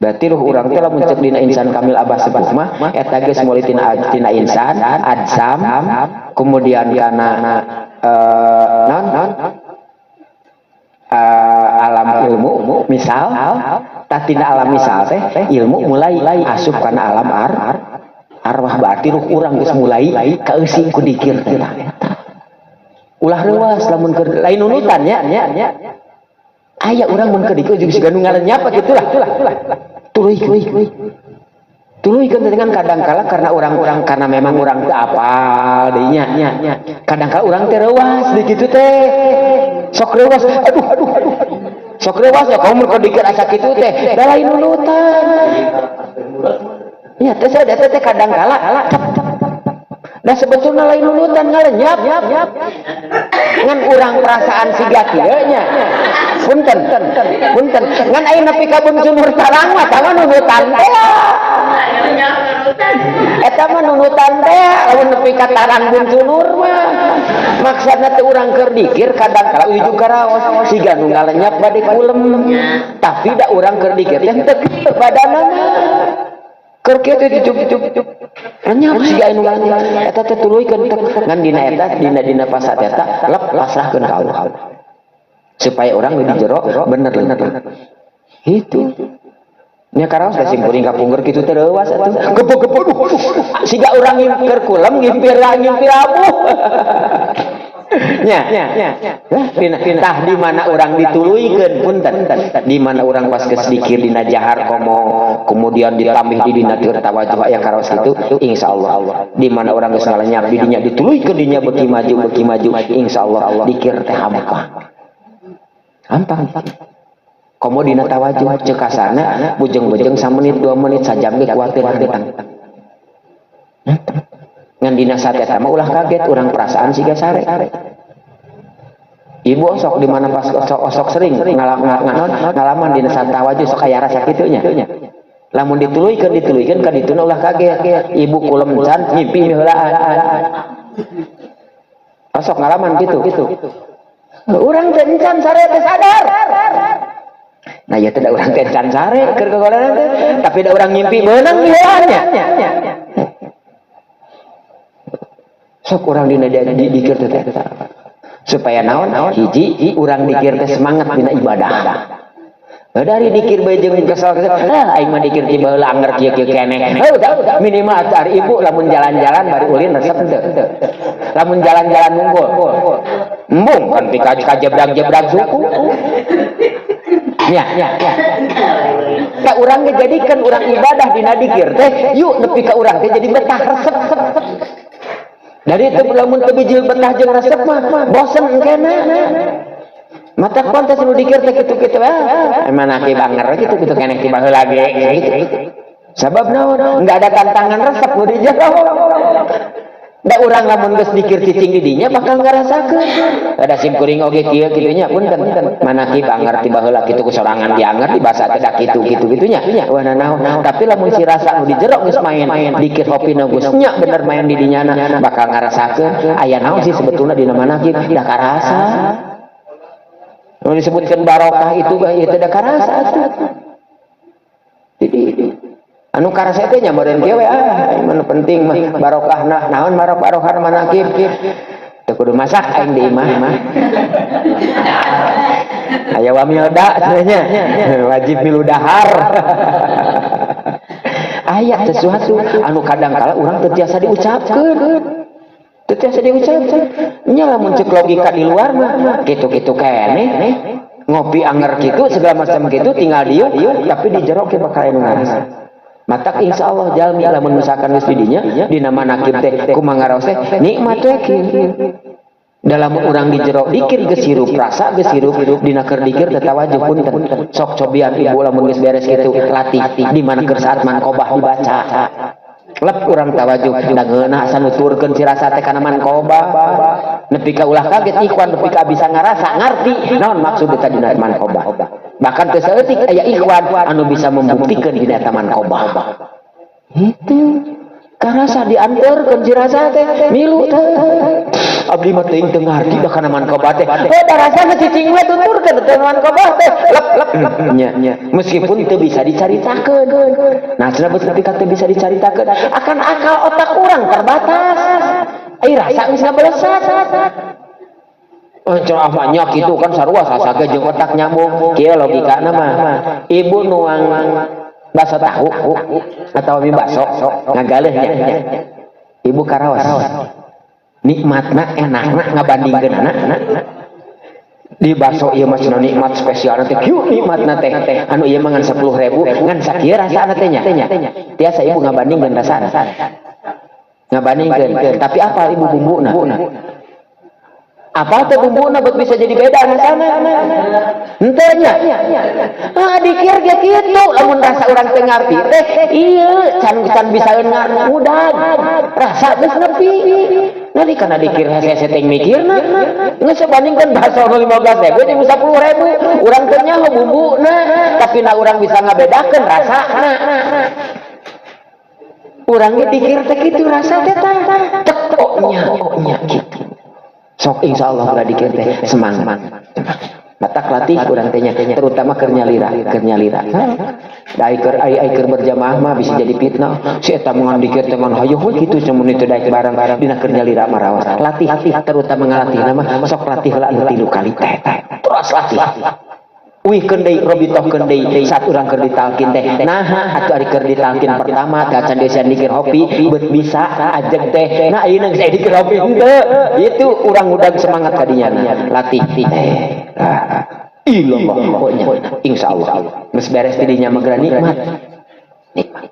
Berarti ruh urang teh lamun cek dina insan kamil abah sepuh mah eta geus mulai tina insan adsam, kemudian kana non alam ilmu misal, tatina alam misal teh ilmu mulai asup kana alam arwah. Berarti ruh urang geus mulai kaeusi ku dikir teh. Ulah reuas lamun keur lain nunutan nya, aya urang mun keur dikir jeung siga nu ngalenyap kitu lah. Tuluy tuluy kan dengan kadang-kala karena orang-orang karena memang orang teu apal deui nya, kadang-kala urang teh reuas di kitu teh, sok reuas, aduh aduh aduh, sok reuas ya kamu keur dikir asa kitu teh da lain nunutan nya teh. Saya teh kadang-kala da sebetulnya lain nunutan ngalenyap, ngan urang perasaan siga kieu nya. Punten punten, ngan aya nepi ka Bungsunur tarang mah tah mah nunutan teh, eta mah nunutan teh lamun nepi ka tarang Bunsunur mah. Maksudna teh urang keur dikir kadang kala ujug karaos siga nu ngalenyap bade kulem, tapi da urang keur dikir teh henteu kieu badanna keur kieu teh jujuk lenyap siga anu ngalenyap eta teh tuluykeun. Ngan dina eta dina pasat eta lep pasrahkeun ka Allah supaya orang lebih jero bener bener itu nya. Karaos da sim kuring kapungkur kitu teh reuas atuh gepuk-gepuk siga urang keur kulem ngimpir ngimpir abuh nya. Tah di mana urang dituluykeun, punten, di mana urang pas geus dikir dina jahar komo kemudian ditambih di dina keur tawajuh aya karaos kitu, insyaallah di mana urang geus ngalenyap di dinya dituluykeun dinya beuki maju beuki maju, insyaallah dikir teh hampang hampang. Komo dina tawajuh cek kasarna bujeng-bujeng samenit 2 menit sajam ge kuatir hentang. Ngan dina saat eta mah ulah kaget urang perasaan siga sare. Ibu osok di mana pas osok sering ngalaman dina saat tawajuh sok aya rasa kitu nya. Lamun dituluykeun dituluykeun ka dituna ulah kaget. Ibu kulem can ngimpi miheulaan. Osok ngalaman kitu. Urang teh encan sare teh sadar. Nah ya teh da urang teh can sare keur gogolenan teh, tapi da urang ngimpi beunang miheulaan nya. Sok urang dina dikir teh supaya naon, hiji urang dikir teh semangat dina ibadah. Dari dikir bae jeung kesel-kesel. Ah, aing mah dikir ti baheula anger kieu-kieu keneh. Heuh, minimal atuh ari ibu lamun jalan-jalan bari ulin resep henteu? Lamun jalan-jalan unggul. Embung kan pika kajebrak-jebrak suku. Ya, ya, ya. Ka urang ge jadikeun urang ibadah dina dikir teh, yuk nepi ka urang teh jadi betah resep. Dari itu lamun teu bijil betah jeung resep mah bosen engkena. Mata kontes nu dikir teh kitu-kitu, ah, emang aki banger kitu-kitu keneh ti baheula ge gitu. Sabab naon? Enggak ada tantangan resep nu di jero. Da urang lamun geus dikir cicing di dinya bakal ngarasakeun. Ada sim kuring oge kieu kitu nya, punten. Manakib anger ti baheula kitu ku sorangan dianger di basa teh da kitu kitu kitu nya. Wah, naon. Tapi lamun si rasa nu di jero geus main dikir hopina geus nya bener main di dinya bakal ngarasakeun aya naon sih sebetulna dina manakib da karasa. Nu disebutkeun barokah itu ieu teh da karasa atuh. Jadi anu karasa teh nya meureun kieu we, ah, nu penting mah barokahna naon, barokah manakib teu kudu masak aing di imah aya wamilda cenah, wajib milu dahar. Aya sesuatu anu kadang kala urang teu tiasa diucapkeun, teu tiasa diucapkeun nya. Lamun cek logika di luar mah kitu-kitu keneh, ngopi anger kitu, segala macam kitu, tinggal dieu, tapi di jero ke bakal anu ngarasa. Matak insya Allah jalmi lamun misalkan geus di dinya dina manakib teh kumaha ngaraos teh nikmat we kieu. Dalam urang di jero dikir geus hirup rasa, geus hirup dina keur dikir teh tawajuh. Punten, sok cobian ibu lamun geus beres kitu latih di mana keur saat manqobah dibaca lep urang tawajuh da ngeunah asa nuturkeun si rasa teh kana manqobah nepi ka ulah kaget ikhwan, nepi ka bisa ngarasa ngarti naon maksud eta dina manqobah. Bahkan teu saeutik aya ikhwan anu bisa membuktikan dina eta manqobah itu karasa diantarkeun si rasa teh milu teh. Abdi mah teuing teu ngarti da kana manqobah teh. Oh, da rasa mah cicing we tuturkeun teh manqobah teh lep lep lep nya, meskipun teu bisa dicaritakeun. Nah, cenah nepi ka teu bisa dicaritakeun akan akal otak urang terbatas, ai rasa geus ngabelesat. Oh, ceramahnya gitu kan sarua sasage jeung otak nyambung. Kieu logikana mah. Ibu nuang bakso tahu atau mie bakso ngagaleuh nya. Ibu karaos. Nikmatna, enakna ngabandingkeunana di bakso ieu mah cenah nikmat spesial teh kieu nikmatna teh, anu ieu mah ngan 10.000 ngan sakieu rasana teh nya. Tiasa ibu ngabandingkeun rasana? Ngabandingkeun, tapi apa ibu bumbuna? Apa teh bumbuna buat bisa jadi beda rasana? Henteu nya. Ah, dikir ge kitu, lamun rasa urang teu ngarti teh ieu can can bisa ngudag. Rasa geus nepi. Nanti kana dikir hese teh mikirna. Geus bandingkeun bakso nu 15.000 jeung 10.000, urang teu nyaho bumbuna, tapi na urang bisa ngabedakeun rasana. Urang ge dikir teh kitu rasa teh tah. Tek nya nya kitu. Sok insya Allah ulah dikir teh semangat. Matak latih urang teh nya, terutama keur nyalira, keur nyalira. Da ai keur ai ai keur berjamaah mah bisa jadi fitnah. Si eta mah dikir teh ngan hayoh we kitu cenah mun teu daek bareng. Dina keur nyalira mah rawas. Latih, terutama ngalatih mah sok latih heula anu 3 kali teh. Terus latih. Uihkeun deui, robitohkeun deui saat urang keur ditalkin teh. Naha atuh ari keur ditalkin pertama teh acan deusian dikir hopi beut bisa ajeg teh. Nah, ayeuna geus aya dikir hopi henteu. Itu urang udag semangat kadinya latih. Eh, ilallah pokoknya insyaallah geus beres ti dinya mah geura nikmat. Nikmat.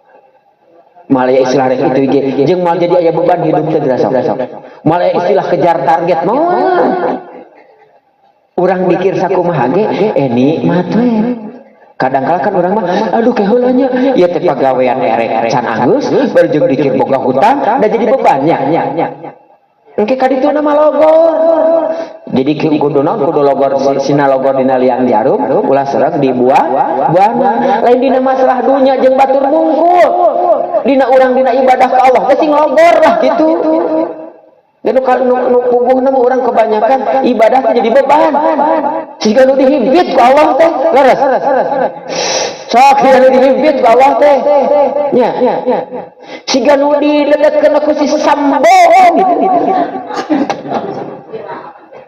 Malah ya istilah rek itu ge jeung moal jadi aya beban hidup teh geura sok. Malah istilah kejar target moal. Urang dikir sakumaha ge nikmat we. Kadang kala kan urang mah aduh keheula nya ieu teh pagawean erek can anggeus bari jeung dikir boga hutang da jadi bebannya. Engke ka dituna mah logor. Jadi kudu naon, kudu logor sina logor dina liang jarum ulah sereg di buah buahna. Lain dina masalah dunya jeung batur bungkul. Dina urang dina ibadah ka Allah teh sing logor lah gitu. Dan kalau nu puguhna mah urang kebanyakan ibadah teh jadi beban. Siga nu dihimpit ku Allah teh, leres. Sok siga nu dihimpit ku Allah teh. Nya. Siga nu diledetkeun ku si sambo gitu gitu.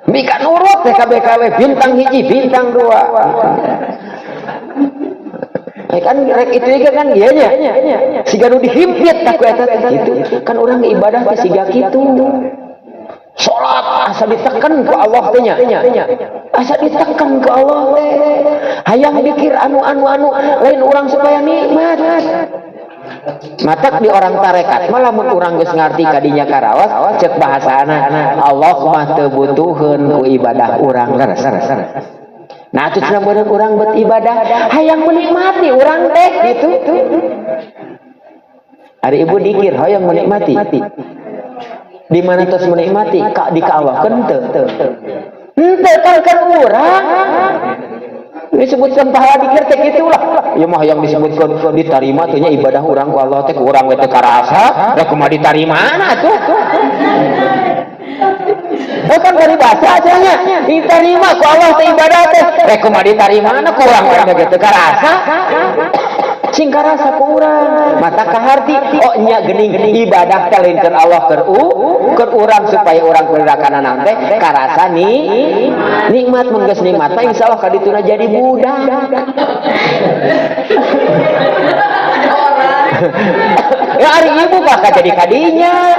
Mika nurut teh KBKW bintang 1, bintang 2. Kan rek itu juga kan ieu nya. Siga nu dihimpit tak ku eta teh kitu. Kan urang ibadah teh siga kitu. Salat asa ditekan ku Allah teh nya. Asa ditekan ku Allah teh. Hayang dikir anu anu anu lain urang supaya nikmat. Matak di orang tarekat mah lamun urang geus ngarti kadinya karaos cek bahasana Allah mah teu butuheun ku ibadah urang, leres. Nah, atuh cenah beunang urang bet ibadah hayang menikmati urang teh gitu. Ari ibu dikir hayang menikmati. Di mana tos menikmati? Ka di ka Allah kan teu. Henteu kan kan urang. Disebutkan pahala dikir teh kitu lah. Ieu mah hayang disebutkan ditarima teh nya ibadah urang ku Allah teh, ku urang we teu karasa, rek kumaha ditarimana atuh. Oh kan dari bahasa nya diterima ku Allah teh ibadah teh, rek kumaha ditarimana ku urang we teu karasa. Sing karasa ku urang mata kaharti, oh nya geuning ibadah teh lain keur Allah, keur urang supaya urang kulirakana naon teh karasa ni nikmat. Mun geus nikmat mah insyaallah kadituna jadi budak. Ya ari ibu bakal jadi kadinya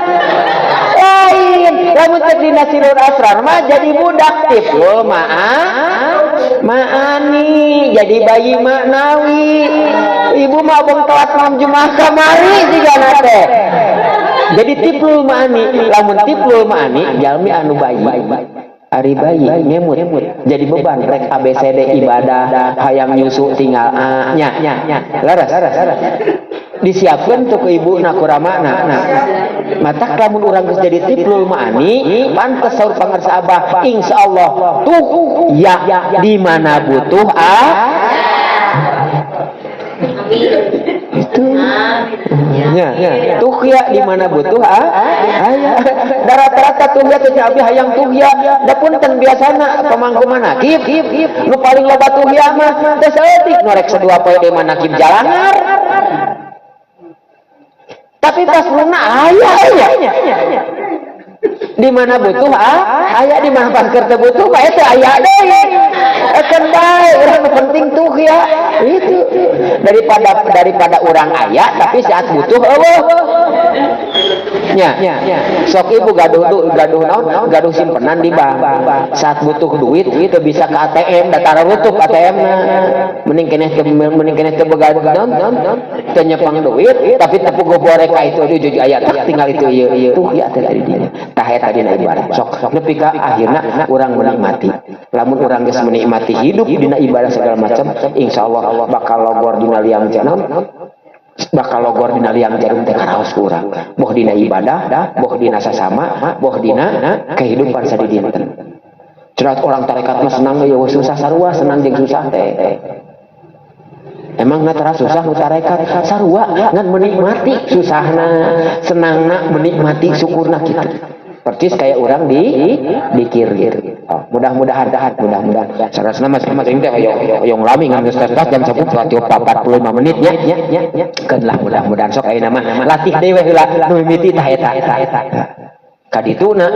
lain lamun teh dina sirur asrar mah jadi budak tiflul maani jadi bayi maknawi. Ibu mah abang telat malam Jumat kamari sigana teh jadi tiflul maani. Lamun tiflul maani jalmi anu bayi, ari bayi ngemut jadi beban rek ABCD ibadah hayang nyusu tinggal A nya laras disiapkan tuh ke ibu na kuramana. Matak lamun urang geus jadi tiflul maani pantes saur pangarsa abah insyaallah tuh ya di mana butuh a itu nya tuh ya di mana butuh a aya. Da rata-rata tuh ya teh abdi hayang tuh ya da punten biasana pemangku manakib nu paling loba tuh ya mah teh saeutik nu rek sadua poe deui manakib jalangar, tapi pas luna aya aya di mana butuh a aya, di mana pas keur teu butuh mah eta aya deui. Ekeun bae urang nu penting tuh ya itu daripada daripada urang aya tapi saat butuh eueuh nya. Sok ibu gaduh gaduh naon, gaduh simpenan di bank, saat butuh duit teu bisa ke ATM, da tararutup ATM na. Mending keneh teu, mending keneh teu boga naon, teu nyepang duit tapi teu puguh borek ka itu di aya tak tinggal itu ieu ieu tuh ya teh tadi dinya. Tah eta dina ibadah sok nepi ka akhirna urang menikmati. Lamun urang geus menikmati hidup dina ibadah segala macam, insyaallah bakal logor dina liang jarum, bakal logor dina liang jarum teh karaos ku urang, boh dina ibadah, boh dina sasama, boh dina kehidupan sadidinten. Cerat orang tarekat mah senang ya susah sarua, senang jeung susah teh emang tara susah nu tarekat sarua, ngan menikmati susahna, senangna menikmati syukurna kitu percis kayak orang di dikir gitu. Oh, mudah-mudahan mudah-mudahan sarasna mah masing teh hoyong hoyong lami ngan geus tes jam 10 45 menit nya. Keun lah, mudah-mudahan sok ayeuna mah latih deui we heula nu mimiti tah eta kadituna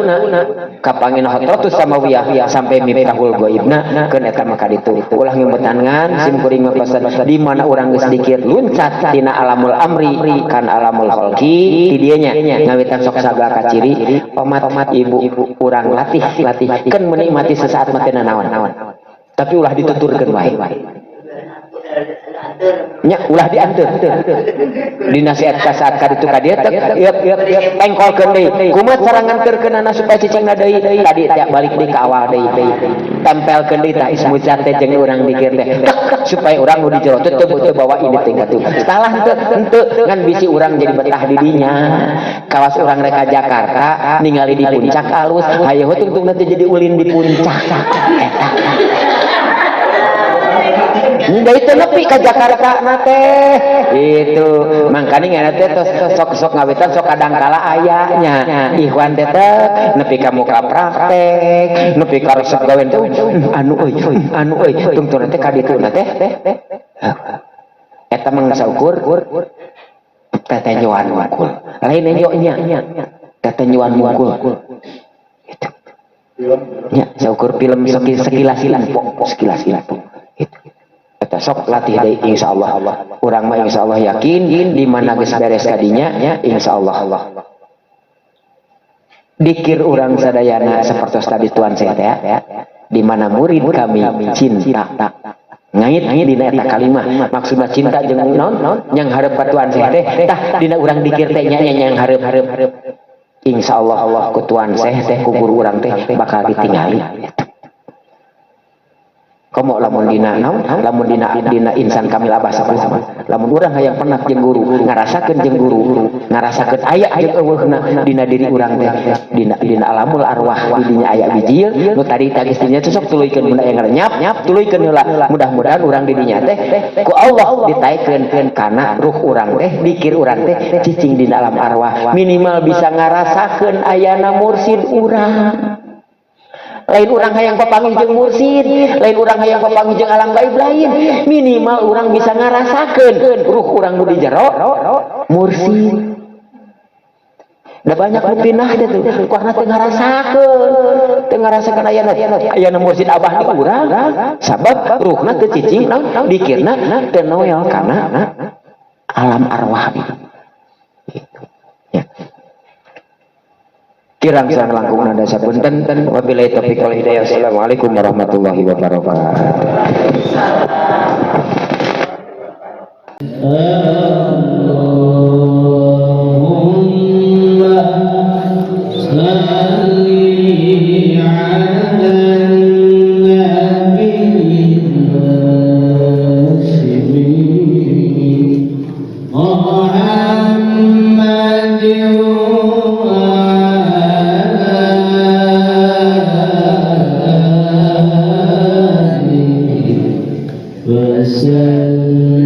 kapangin hadratus samawiyah sampai miftahul ghaibna. Keun eta mah kaditu ulah ngemutan ngan sim kuring mah pesan di mana urang geus dikir luncat tina alamul amri kan alamul khalqi ti dieu nya ngawitan sok sagala kaciri omat ibu urang latih latih keun menikmati sesaat mah teu nanaon, tapi ulah dituturkeun wae nya, ulah dianteur. Dinasihat ka saat ka ditu ka dieu teh ieu ieu tengkolkeun deui kumaha cara nganterkeunana supaya cicingna deui tadi teh balik deui ka awal deui, tempelkeun deui tah ismu zat teh jeung urang dikir teh supaya urang nu di jero teh teu bawa ini teh katuh salah henteu henteu ngan bisi urang jadi betah di dinya. Kawas urang rek ka Jakarta ningali di puncak alus hayoh tungtung teh jadi ulin di puncak eta. Da itu nepi ka Jakarta na teh itu mangkani ngana teh tos sok sok ngawitan sok kadang kala aya nya ikhwan teh teh nepi ka muka praktek nepi ka resep gawe teh anu euy anu euy tungtuna teh ka dituna teh eta mah saukur tetenyoan mukul lain enyo nya tetenyoan mukul itu nya saukur film sekilas info, sekilas info itu. Eta sok latih deui, insyaallah. Urang mah insyaallah yakin di mana geus beres kadinya, insyaallah. Dikir urang sadayana seperti tadi Tuan saya teh, di mana murid kami cinta ngait dina eta kalimah, maksudna cinta jeung naon yang hareup ka Tuan saya teh. Tah, dina urang dikir teh nya yang hareup-hareup, insyaallah ku Tuan saya teh, ku guru urang teh bakal ditingali. Komo lamun dina naon, lamun dina dina insan kamil abah sakumaha, lamun urang hayang pernah jeung guru, ngarasakeun jeung guru, ngarasakeun aya jeung euweuhna dina diri urang teh, dina dina alamul arwah di dinya aya bijil nu tadi tagis dinya teh, sok tuluykeun. Mun aya ngarenyap, tuluykeun heula. Mudah-mudahan urang di dinya teh ku Allah ditaekeun kana ruh urang teh, dikir urang teh cicing dina alam arwah, minimal bisa ngarasakeun ayana mursid urang. Lain urang hayang papanggih jeung mursid, lain urang hayang papanggih jeung alam gaib, lain. Minimal urang bisa ngarasakeun ruh urang nu di jero mursid. Da banyak nu pindah teh tuh karena teu ngarasakeun, teu ngarasakeun ayana ayana mursid abah di urang, sabab ruhna teu cicing naon, dikirna teu noel kana alam arwah gitu ya. Kirang sang langkung nada sapunten. Wabillahi taufiq wal hidayah. Assalamualaikum warahmatullahi wabarakatuh. اللهم صل على النبي الهاشمي محمد وعلى آله وسلم.